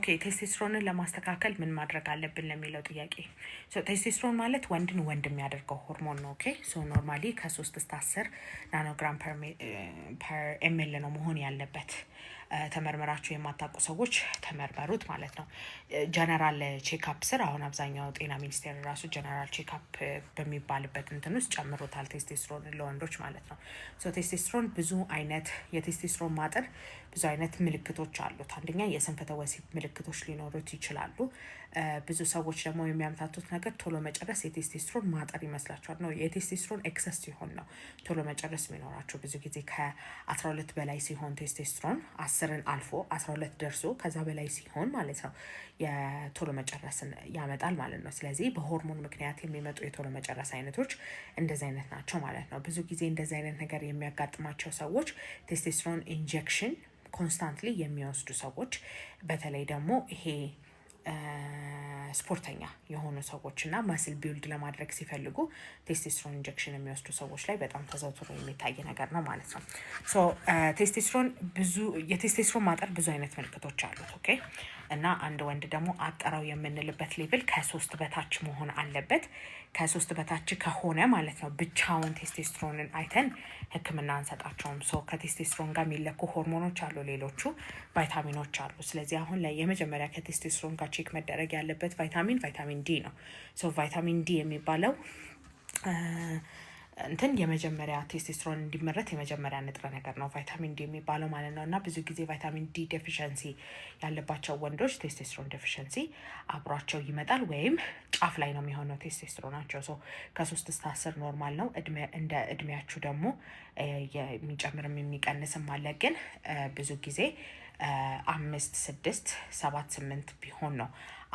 Okay፣ ቴስቴስትሮንን ለማስተካከል ምን ማድረግ አለብን ለሚለው ጥያቄ፣ ቴስቴስትሮን ማለት ወንድን ወንድ የሚያደርገው ሆርሞን ነው። Okay፣ so normally ከ3 እስከ 10 nanogram per ml ነው መሆን ያለበት። ተመርመራችሁ የማታውቁ ሰዎች ተመርመሩት ማለት ነው። General checkup ስር አሁን አብዛኛው ጤና ሚኒስቴር ራሱ general checkup በሚባልበት እንትን ውስጥ ጨምሮታል ቴስቴስትሮን ለወንዶች ማለት ነው። So ቴስቴስትሮን ብዙ አይነት የቴስቴስትሮን ማጠር ብዙ አይነት ምልክቶች አሉት። አንደኛ የስንፈተ ወሲብ ምልክቶች ሊኖሩት ይችላሉ። ብዙ ሰዎች ደግሞ የሚያምታቱት ነገር ቶሎ መጨረስ የቴስቴስትሮን ማጠር ይመስላቸዋል። No፣ የ testosterone excess ሲሆን ነው ቶሎ መጨረስ የሚኖራቸው። ብዙ ጊዜ ከ12 በላይ ሲሆን፣ ቴስቴስትሮን 10ን አልፎ 12 ደርሶ ከዛ በላይ ሲሆን ማለት ነው የቶሎ መጨረስን ያመጣል ማለት ነው። ስለዚህ በሆርሞን ምክንያት የሚመጡ የቶሎ መጨረስ አይነቶች እንደዚህ አይነት ናቸው ማለት ነው። ብዙ ጊዜ እንደዚህ አይነት ነገር የሚያጋጥማቸው ሰዎች testosterone injection constantly የሚወስዱ ሰዎች፣ በተለይ ደግሞ ይሄ ስፖርተኛ የሆኑ ሰዎች እና muscle build ለማድረግ ሲፈልጉ testosterone injection የሚወስዱ ሰዎች ላይ በጣም ተዘውትሮ የሚታይ ነገር ነው ማለት ነው። So ቴስቴስትሮን ብዙ የቴስቴስትሮን ማጠር ብዙ አይነት ምልክቶች አሉት። Okay፣ እና አንድ ወንድ ደግሞ አጠረው የምንልበት level ከ3 በታች መሆን አለበት። ከ3 በታች ከሆነ ማለት ነው ብቻውን ቴስቴስትሮንን አይተን ሕክምና አንሰጣቸውም። So ከ ቴስቴስትሮን ጋር የሚለኩ ሆርሞኖች አሉ፣ ሌሎቹ ቫይታሚኖች አሉ። ስለዚህ አሁን ላይ የመጀመሪያ ከቴስቴስትሮን ጋር check መደረግ ያለበት ቫይታሚን vitamin D ነው። So vitamin D የሚባለው እንትን የመጀመሪያ ቴስቴስትሮን እንዲመረት የመጀመሪያ ንጥረ ነገር ነው vitamin D የሚባለው ማለት ነው። እና ብዙ ጊዜ vitamin D deficiency ያለባቸው ወንዶች testosterone deficiency አብሯቸው ይመጣል ወይም ጫፍ ላይ ነው የሚሆነው ቴስቴስትሮናቸው። So ከ3 እስከ 10 normal ነው። እንደ እድሜያችሁ ደግሞ የሚጨምርም የሚቀንስም አለ። ግን ብዙ ጊዜ አምስት፣ ስድስት፣ ሰባት፣ ስምንት ቢሆን ነው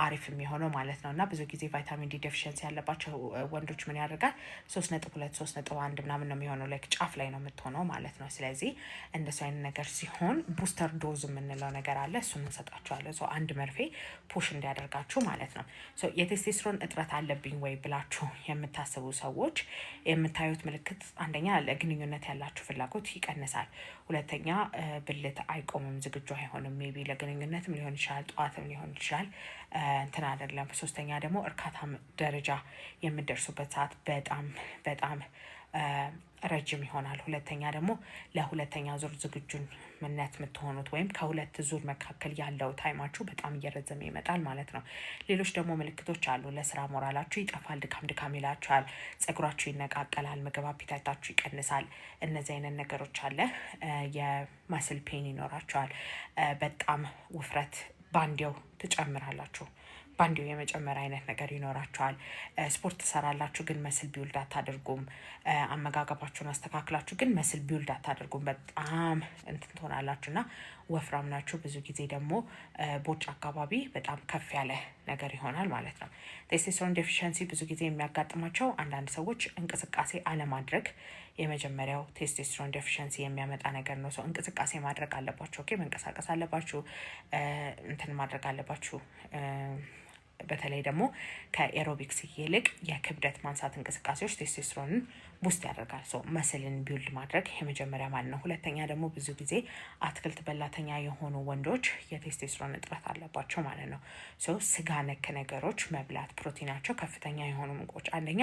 አሪፍ የሚሆነው ማለት ነው። እና ብዙ ጊዜ vitamin D deficiency ያለባቸው ወንዶች ምን ያደርጋል? 3.2፣ 3.1 ምናምን ነው የሚሆነው፣ like ጫፍ ላይ ነው የምትሆነው ማለት ነው። ስለዚህ እንደሱ አይነት ነገር ሲሆን booster dose የምንለው ነገር አለ። እሱን እንሰጣቸዋለን። So አንድ መርፌ push እንዲያደርጋችሁ ማለት ነው። የቴስቴስትሮን እጥረት አለብኝ ወይ ብላችሁ የምታስቡ ሰዎች የምታዩት ምልክት አንደኛ ለግንኙነት ያላችሁ ፍላጎት ይቀንሳል። ሁለተኛ ብልት አይቆምም፣ ዝግጁ አይሆንም። Maybe ለግንኙነትም ሊሆን ይችላል፣ ጠዋትም ሊሆን ይችላል፣ እንትን አይደለም። ሶስተኛ ደግሞ እርካታ ደረጃ የምትደርሱበት ሰዓት በጣም በጣም ረጅም ይሆናል። ሁለተኛ ደግሞ ለሁለተኛ ዙር ዝግጁነት የምትሆኑት ወይም ከሁለት ዙር መካከል ያለው time ኣችሁ በጣም እየረዘመ ይመጣል ማለት ነው። ሌሎች ደግሞ ምልክቶች አሉ። ለስራ ሞራላችሁ ይጠፋል፣ ድካም ድካም ይላችኋል፣ ጸጉራችሁ ይነቃቀላል፣ ምግብ appetite ኣችሁ ይቀንሳል። እነዚህ አይነት ነገሮች አለ። የ muscle pain ይኖራችኋል። በጣም ውፍረት ባንዴው ትጨምራላችሁ። ባንዴው የመጨመር አይነት ነገር ይኖራችኋል። ስፖርት ትሰራላችሁ ግን muscle build አታደርጉም። አመጋገባችሁን አስተካክላችሁ ግን muscle build አታደርጉም። በጣም እንትን ትሆናላችሁ እና ወፍራም ናችሁ። ብዙ ጊዜ ደግሞ ቦርጭ አካባቢ በጣም ከፍ ያለ ነገር ይሆናል ማለት ነው። Testosterone deficiency ብዙ ጊዜ የሚያጋጥማቸው አንዳንድ ሰዎች እንቅስቃሴ አለማድረግ የመጀመሪያው testosterone deficiency የሚያመጣ ነገር ነው። So እንቅስቃሴ ማድረግ አለባችሁ። Okay፣ መንቀሳቀስ አለባችሁ። እንትን ማድረግ አለባችሁ። በተለይ ደግሞ ከ aerobics ይልቅ የክብደት ማንሳት እንቅስቃሴዎች testosterone ን boost ያደርጋል። So muscle ን build ማድረግ የመጀመሪያ ማለት ነው። ሁለተኛ ደግሞ ብዙ ጊዜ አትክልት በላተኛ የሆኑ ወንዶች የቴስቴስትሮን እጥረት አለባቸው ማለት ነው። So ስጋ ነክ ነገሮች መብላት፣ ፕሮቲናቸው ከፍተኛ የሆኑ ምግቦች፣ አንደኛ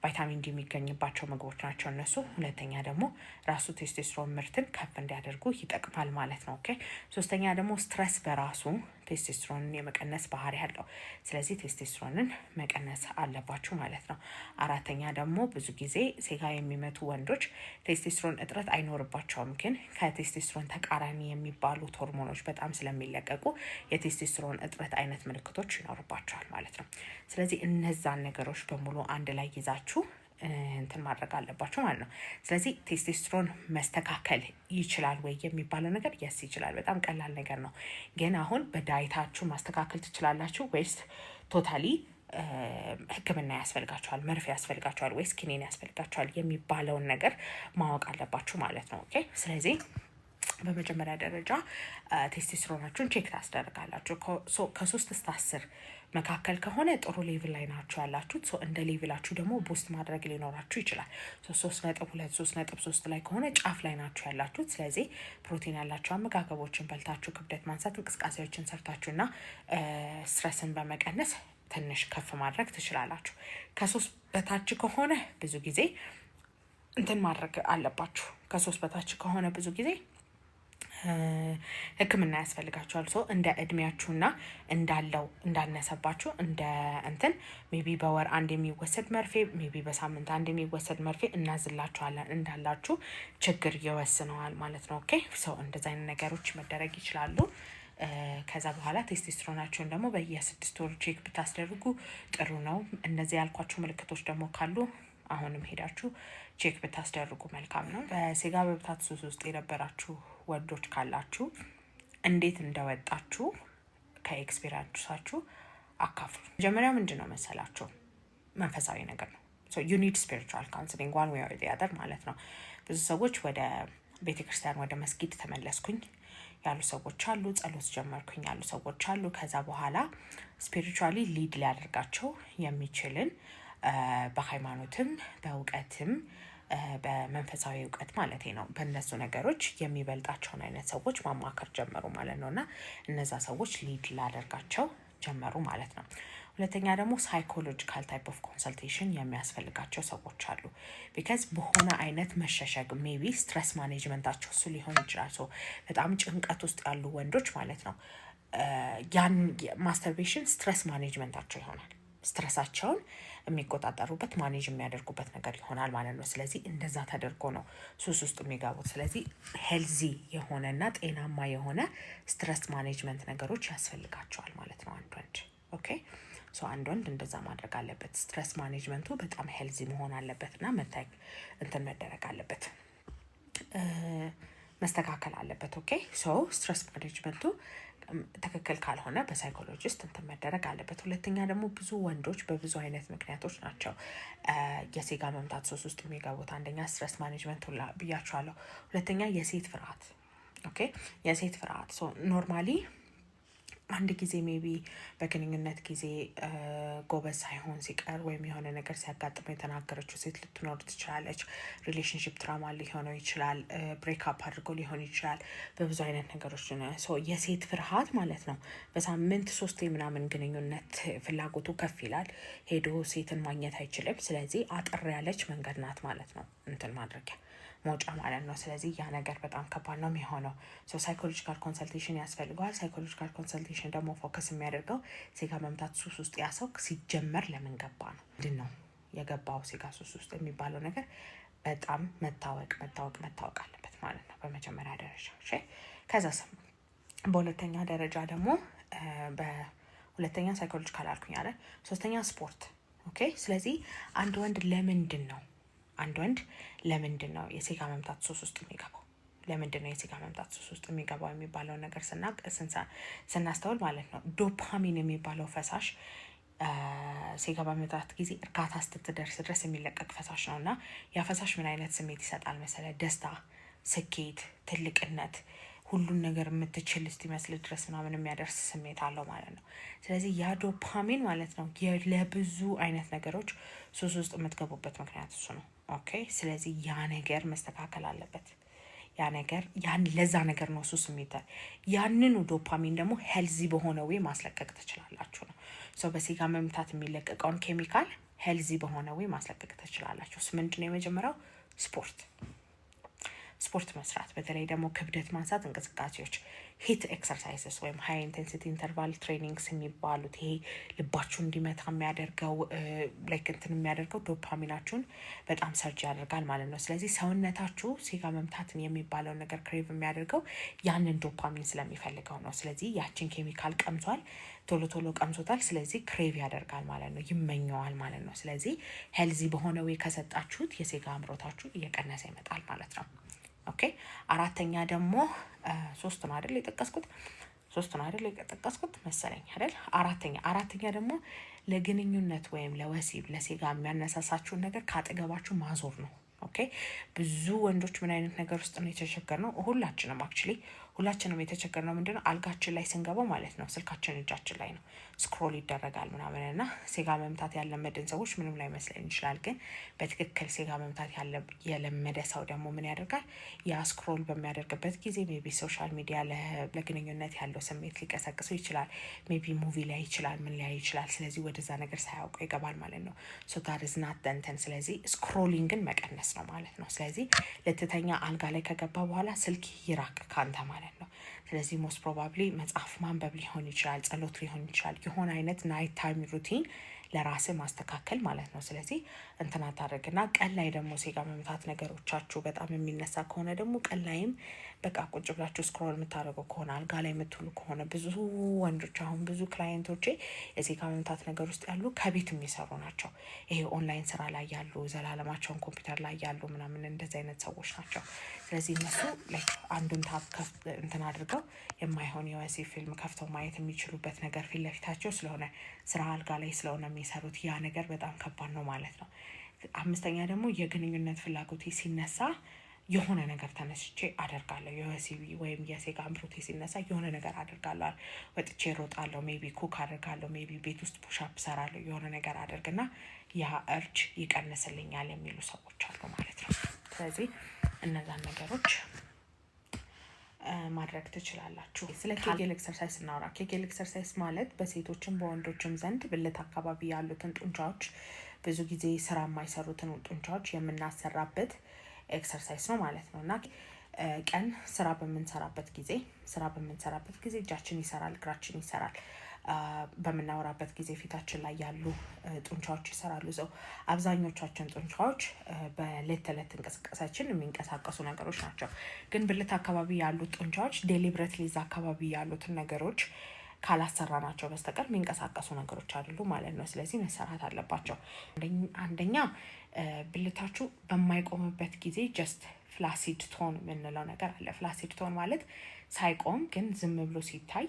vitamin D የሚገኝባቸው ምግቦች ናቸው እነሱ። ሁለተኛ ደግሞ ራሱ ቴስቴስትሮን ምርትን ከፍ እንዲያደርጉ ይጠቅማል ማለት ነው። Okay፣ ሶስተኛ ደግሞ stress በራሱ ቴስቴስትሮንን የመቀነስ ባህሪ አለው። ስለዚህ ቴስቴስትሮንን መቀነስ አለባችሁ ማለት ነው። አራተኛ ደግሞ ብዙ ጊዜ ሴጋ የሚመቱ ወንዶች ቴስቴስትሮን እጥረት አይኖርባቸውም፣ ግን ከቴስቴስትሮን ተቃራኒ የሚባሉት ሆርሞኖች በጣም ስለሚለቀቁ የቴስቴስትሮን እጥረት አይነት ምልክቶች ይኖርባቸዋል ማለት ነው። ስለዚህ እነዛን ነገሮች በሙሉ አንድ ላይ ይዛችሁ እንትን ማድረግ አለባችሁ ማለት ነው። ስለዚህ ቴስቴስትሮን መስተካከል ይችላል ወይ የሚባለው ነገር yes፣ ይችላል። በጣም ቀላል ነገር ነው። ግን አሁን በ diet ኣችሁ ማስተካከል ትችላላችሁ ወይስ totally ሕክምና ያስፈልጋችኋል፣ መርፌ ያስፈልጋችኋል ወይስ ኪኒን ያስፈልጋችኋል የሚባለውን ነገር ማወቅ አለባችሁ ማለት ነው። Okay፣ ስለዚህ በመጀመሪያ ደረጃ testosterone ኣችሁን check ታስደርጋላችሁ። ከ3 እስከ 10 መካከል ከሆነ ጥሩ level ላይ ናችሁ ያላችሁት። እንደ level ኣችሁ ደግሞ boost ማድረግ ሊኖራችሁ ይችላል። 3.2፣ 3.3 ላይ ከሆነ ጫፍ ላይ ናችሁ ያላችሁት። ስለዚህ ፕሮቲን ያላቸው አመጋገቦችን በልታችሁ፣ ክብደት ማንሳት እንቅስቃሴዎችን ሰርታችሁ እና stress ን በመቀነስ ትንሽ ከፍ ማድረግ ትችላላችሁ። ከ3 በታች ከሆነ ብዙ ጊዜ እንትን ማድረግ አለባችሁ። ከ3 በታች ከሆነ ብዙ ጊዜ ሕክምና ያስፈልጋችኋል። So እንደ እድሜያችሁና እንዳለው እንዳነሰባችሁ እንደ እንትን maybe በወር አንድ የሚወሰድ መርፌ፣ maybe በሳምንት አንድ የሚወሰድ መርፌ እናዝላችኋለን። እንዳላችሁ ችግር ይወስነዋል ማለት ነው። Okay, so እንደዚ አይነት ነገሮች መደረግ ይችላሉ። ከዛ በኋላ ቴስቴስትሮናችሁን ደግሞ በየ6 ወሩ check ብታስደርጉ ጥሩ ነው። እነዚህ ያልኳችሁ ምልክቶች ደግሞ ካሉ አሁንም ሄዳችሁ check ብታስደርጉ መልካም ነው። በሴጋ መምታት ሱስ ውስጥ የነበራችሁ ወንዶች ካላችሁ እንዴት እንደወጣችሁ ከ experience ኣችሁ አካፍሉ። መጀመሪያው ምንድን ነው መሰላችሁ? መንፈሳዊ ነገር ነው። You need spiritual counseling one way or the other ማለት ነው። ብዙ ሰዎች ወደ ቤተክርስቲያን፣ ወደ መስጊድ ተመለስኩኝ ያሉ ሰዎች አሉ። ጸሎት ጀመርኩኝ ያሉ ሰዎች አሉ። ከዛ በኋላ spiritually lead ሊያደርጋቸው የሚችልን በሃይማኖትም በእውቀትም በመንፈሳዊ እውቀት ማለት ነው፣ በእነሱ ነገሮች የሚበልጣቸውን አይነት ሰዎች ማማከር ጀመሩ ማለት ነው። እና እነዛ ሰዎች lead ላደርጋቸው ጀመሩ ማለት ነው። ሁለተኛ ደግሞ psychological type of consultation የሚያስፈልጋቸው ሰዎች አሉ። Because በሆነ አይነት መሸሸግ maybe stress management ኣቸው እሱ ሊሆን ይችላል። So በጣም ጭንቀት ውስጥ ያሉ ወንዶች ማለት ነው፣ ያን masturbation stress management ኣቸው ይሆናል። Stress ኣቸውን የሚቆጣጠሩበት፣ manage የሚያደርጉበት ነገር ይሆናል ማለት ነው። ስለዚህ እንደዛ ተደርጎ ነው ሱስ ውስጥ የሚገቡት። ስለዚህ healthy የሆነና ጤናማ የሆነ stress management ነገሮች ያስፈልጋቸዋል ማለት ነው አንድ ወንድ። Okay, so አንድ ወንድ እንደዛ ማድረግ አለበት። Stress management ኡ በጣም healthy መሆን አለበት እና መታይ እንትን መደረግ አለበት፣ መስተካከል አለበት። Okay, so stress management ኡ ትክክል ካልሆነ በ psychologist እንትን መደረግ አለበት። ሁለተኛ ደግሞ ብዙ ወንዶች በብዙ አይነት ምክንያቶች ናቸው የሴጋ መምታት ሱስ ውስጥ የሚገቡት። አንደኛ stress management ሁላ ብያቸዋለሁ። ሁለተኛ የሴት ፍርሃት። Okay, የሴት ፍርሃት። So normally አንድ ጊዜ maybe በግንኙነት ጊዜ ጎበዝ ሳይሆን ሲቀር ወይም የሆነ ነገር ሲያጋጥመው የተናገረችው ሴት ልትኖር ትችላለች። Relationship trauma ሊሆነው ይችላል። Break up አድርጎ ሊሆን ይችላል። በብዙ አይነት ነገሮች የሴት ፍርሃት ማለት ነው። በሳምንት ሶስቴ ምናምን ግንኙነት ፍላጎቱ ከፍ ይላል። ሄዶ ሴትን ማግኘት አይችልም። ስለዚህ አጠር ያለች መንገድ ናት ማለት ነው እንትን ማድረጊያ መውጫ ማለት ነው። ስለዚህ ያ ነገር በጣም ከባድ ነው የሚሆነው። So psychological consultation ያስፈልገዋል። Psychological consultation ደግሞ focus የሚያደርገው ሴጋ መምታት ሱስ ውስጥ ያ ሰው ሲጀመር ለምን ገባ ነው። ምንድን ነው የገባው ሴጋ ሱስ ውስጥ የሚባለው ነገር በጣም መታወቅ መታወቅ መታወቅ አለበት ማለት ነው በመጀመሪያ ደረጃ። ከዛ በሁለተኛ ደረጃ ደግሞ፣ በሁለተኛ psychological አልኩኝ አለ። ሶስተኛ ስፖርት። Okay፣ ስለዚህ አንድ ወንድ ለምንድን ነው የሴጋ መምታት ሱስ ውስጥ የሚገባው? ለምንድን ነው የሴጋ መምታት ሱስ ውስጥ የሚገባው የሚባለውን ነገር ስናስተውል ማለት ነው፣ ዶፓሚን የሚባለው ፈሳሽ ሴጋ በመምታት ጊዜ እርካታ ስትደርስ ድረስ የሚለቀቅ ፈሳሽ ነው። እና ያ ፈሳሽ ምን አይነት ስሜት ይሰጣል መሰለ? ደስታ፣ ስኬት፣ ትልቅነት፣ ሁሉን ነገር የምትችል እስኪመስል ድረስ ምናምን የሚያደርስ ስሜት አለው ማለት ነው። ስለዚህ ያ ዶፓሚን ማለት ነው ለብዙ አይነት ነገሮች ሱስ ውስጥ የምትገቡበት ምክንያት እሱ ነው። Okay፣ ስለዚህ ያ ነገር መስተካከል አለበት። ያ ነገር ያን ለዛ ነገር ነው ሱስ የሚተ ያንኑ ዶፓሚን ደግሞ healthy በሆነ way ማስለቀቅ ትችላላችሁ ነው። So በሴጋ መምታት የሚለቀቀውን ኬሚካል healthy በሆነ way ማስለቀቅ ትችላላችሁ። እሱ ምንድን ነው? የመጀመሪያው ስፖርት፣ ስፖርት መስራት፣ በተለይ ደግሞ ክብደት ማንሳት እንቅስቃሴዎች፣ HIIT exercises ወይም high intensity interval trainings የሚባሉት፣ ይሄ ልባችሁ እንዲመታ የሚያደርገው፣ like እንትን የሚያደርገው ዶፓሚናችሁን በጣም surge ያደርጋል ማለት ነው። ስለዚህ ሰውነታችሁ ሴጋ መምታትን የሚባለውን ነገር crave የሚያደርገው ያንን ዶፓሚን ስለሚፈልገው ነው። ስለዚህ ያችን ኬሚካል ቀምሷል፣ ቶሎ ቶሎ ቀምሶታል። ስለዚህ crave ያደርጋል ማለት ነው፣ ይመኘዋል ማለት ነው። ስለዚህ healthy በሆነ way ከሰጣችሁት የሴጋ አምሮታችሁ እየቀነሰ ይመጣል ማለት ነው። Okay፣ አራተኛ ደግሞ፣ ሶስት ነው አይደል የጠቀስኩት? ሶስት ነው አይደል የጠቀስኩት መሰለኝ አይደል? አራተኛ ደግሞ ለግንኙነት ወይም ለወሲብ ለሴጋ የሚያነሳሳችሁን ነገር ከአጠገባችሁ ማዞር ነው። Okay፣ ብዙ ወንዶች ምን አይነት ነገር ውስጥ ነው የተቸገርነው? ሁላችንም፣ actually ሁላችንም የተቸገርነው ምንድነው? አልጋችን ላይ ስንገባ ማለት ነው ስልካችን እጃችን ላይ ነው፣ scroll ይደረጋል ምናምን። እና ሴጋ መምታት ያለመድን ሰዎች ምንም ላይመስለን ይችላል። ግን በትክክል ሴጋ መምታት የለመደ ሰው ደግሞ ምን ያደርጋል? ያ scroll በሚያደርግበት ጊዜ maybe social media ለግንኙነት ያለው ስሜት ሊቀሰቅሰው ይችላል። Maybe movie ሊያይ ይችላል፣ ምን ሊያይ ይችላል። ስለዚህ ወደዛ ነገር ሳያውቀው ይገባል ማለት ነው። So that is not እንትን። ስለዚህ scrolling ን መቀነስ ነው ማለት ነው። ስለዚህ ልትተኛ አልጋ ላይ ከገባ በኋላ ስልክ ይራቅ ካንተ ማለት ነው። ስለዚህ most probably መጽሐፍ ማንበብ ሊሆን ይችላል፣ ጸሎት ሊሆን ይችላል፣ የሆነ አይነት night time routine ለራስህ ማስተካከል ማለት ነው። ስለዚህ እንትን አታደርግና ቀን ላይ ደግሞ ሴጋ መምታት ነገሮቻችሁ በጣም የሚነሳ ከሆነ ደግሞ ቀን ላይም በቃ ቁጭ ብላችሁ scroll የምታደርገው ከሆነ፣ አልጋ ላይ የምትውሉ ከሆነ፣ ብዙ ወንዶች፣ አሁን ብዙ client ኦቼ የሴጋ መምታት ነገር ውስጥ ያሉ ከቤት የሚሰሩ ናቸው። ይሄ ኦንላይን ስራ ላይ ያሉ፣ ዘላለማቸውን ኮምፒውተር ላይ ያሉ ምናምን እንደዚህ አይነት ሰዎች ናቸው። ስለዚህ እነሱ like አንዱን tab እንትን አድርገው የማይሆን የወሲብ ፊልም ከፍተው ማየት የሚችሉበት ነገር ፊት ለፊታቸው ስለሆነ፣ ስራ አልጋ ላይ ስለሆነ የሚሰሩት፣ ያ ነገር በጣም ከባድ ነው ማለት ነው። አምስተኛ ደግሞ የግንኙነት ፍላጎቴ ሲነሳ የሆነ ነገር ተነስቼ አደርጋለሁ። የወሲብ ወይም የሴጋ አምሮቴ ሲነሳ የሆነ ነገር አደርጋለሁ። ወጥቼ እሮጣለሁ፣ maybe cook አደርጋለሁ፣ maybe ቤት ውስጥ push up እሰራለሁ። የሆነ ነገር አደርግና ያ urge ይቀንስልኛል የሚሉ ሰዎች አሉ ማለት ነው። ስለዚህ እነዛን ነገሮች ማድረግ ትችላላችሁ። ስለ Kegel exercise እናውራ። Kegel exercise ማለት በሴቶችም በወንዶችም ዘንድ ብልት አካባቢ ያሉትን ጡንቻዎች፣ ብዙ ጊዜ ስራ የማይሰሩትን ጡንቻዎች የምናሰራበት exercise ነው ማለት ነው። እና ቀን ስራ በምንሰራበት ጊዜ እጃችን ይሰራል፣ እግራችን ይሰራል። በምናወራበት ጊዜ ፊታችን ላይ ያሉ ጡንቻዎች ይሰራሉ። So አብዛኞቻችን ጡንቻዎች በሌት ተዕለት እንቅስቃሴያችን የሚንቀሳቀሱ ነገሮች ናቸው። ግን ብልት አካባቢ ያሉት ጡንቻዎች deliberately እዛ አካባቢ ያሉትን ነገሮች ካላሰራናቸው በስተቀር የሚንቀሳቀሱ ነገሮች አይደሉም ማለት ነው። ስለዚህ መሰራት አለባቸው። አንደኛ ብልታችሁ በማይቆምበት ጊዜ just flaccid tone የምንለው ነገር አለ። Flaccid tone ማለት ሳይቆም ግን ዝም ብሎ ሲታይ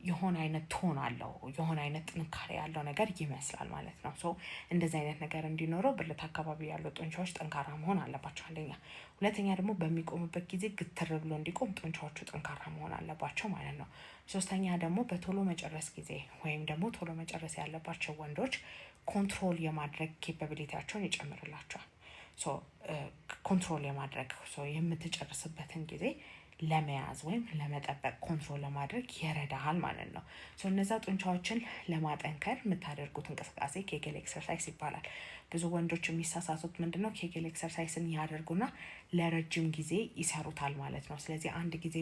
የሆነ አይነት tone አለው፣ የሆነ አይነት ጥንካሬ ያለው ነገር ይመስላል ማለት ነው። So እንደዚህ አይነት ነገር እንዲኖረው ብልት አካባቢ ያሉ ጡንቻዎች ጠንካራ መሆን አለባቸው። አንደኛ። ሁለተኛ ደግሞ በሚቆምበት ጊዜ ግትር ብሎ እንዲቆም ጡንቻዎቹ ጠንካራ መሆን አለባቸው ማለት ነው። ሶስተኛ ደግሞ በቶሎ መጨረስ ጊዜ ወይም ደግሞ ቶሎ መጨረስ ያለባቸው ወንዶች control የማድረግ capability ያቸውን ይጨምርላቸዋል። So control የማድረግ፣ የምትጨርስበትን ጊዜ ለመያዝ ወይም ለመጠበቅ፣ control ለማድረግ ይረዳሃል ማለት ነው። So እነዛ ጡንቻዎችን ለማጠንከር የምታደርጉት እንቅስቃሴ Kegel exercise ይባላል። ብዙ ወንዶች የሚሳሳቱት ምንድነው? Kegel exercise ን ያደርጉና ለረጅም ጊዜ ይሰሩታል ማለት ነው። ስለዚህ አንድ ጊዜ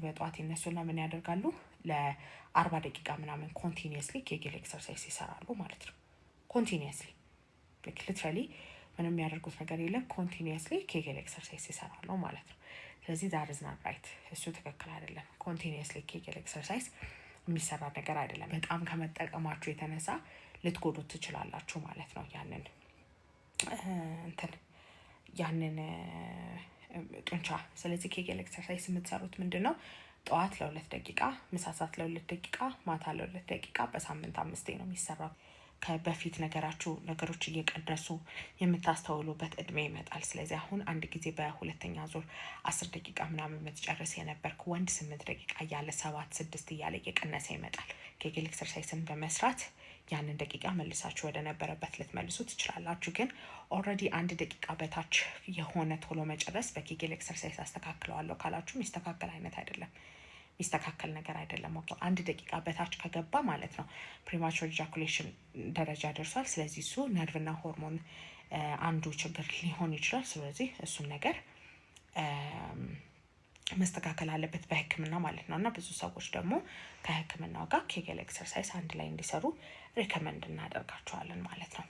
በጠዋት ይነሱና ምን ያደርጋሉ? ለ40 ደቂቃ ምናምን continuously Kegel exercise ይሰራሉ ማለት ነው። Continuously, literally ምንም የሚያደርጉት ነገር የለም። Continuously Kegel exercise ይሰራሉ ማለት ነው። ስለዚህ that is not right፣ እሱ ትክክል አይደለም። Continuously Kegel exercise የሚሰራ ነገር አይደለም። በጣም ከመጠቀማችሁ የተነሳ ልትጎዱት ትችላላችሁ ማለት ነው። ያንን እንትን ያንን ጡንቻ። ስለዚህ Kegel exercise የምትሰሩት ምንድን ነው? ጠዋት ለ2 ደቂቃ፣ ምሳ ሰዓት ለ2 ደቂቃ፣ ማታ ለ2 ደቂቃ፣ በሳምንት አምስቴ ነው የሚሰራው። ከበፊት ነገራችሁ ነገሮች እየቀነሱ የምታስተውሉበት እድሜ ይመጣል። ስለዚህ አሁን አንድ ጊዜ በሁለተኛ ዙር 10 ደቂቃ ምናምን የምትጨርስ የነበርክ ወንድ 8 ደቂቃ እያለ፣ 7፣ 6 እያለ እየቀነሰ ይመጣል። Kegel exercise ን በመስራት ያንን ደቂቃ መልሳችሁ ወደ ነበረበት ልትመልሱ ትችላላችሁ። ግን already አንድ ደቂቃ በታች የሆነ ቶሎ መጨረስ በ Kegel exercise አስተካክለዋለሁ ካላችሁ የሚስተካከል አይነት አይደለም፣ የሚስተካከል ነገር አይደለም። Okay፣ አንድ ደቂቃ በታች ከገባ ማለት ነው premature ejaculation ደረጃ ደርሷል። ስለዚህ እሱ ነርቭና ሆርሞን አንዱ ችግር ሊሆን ይችላል። ስለዚህ እሱን ነገር መስተካከል አለበት በሕክምና ማለት ነው። እና ብዙ ሰዎች ደግሞ ከሕክምናው ጋር Kegel exercise አንድ ላይ እንዲሰሩ recommend እናደርጋቸዋለን ማለት ነው።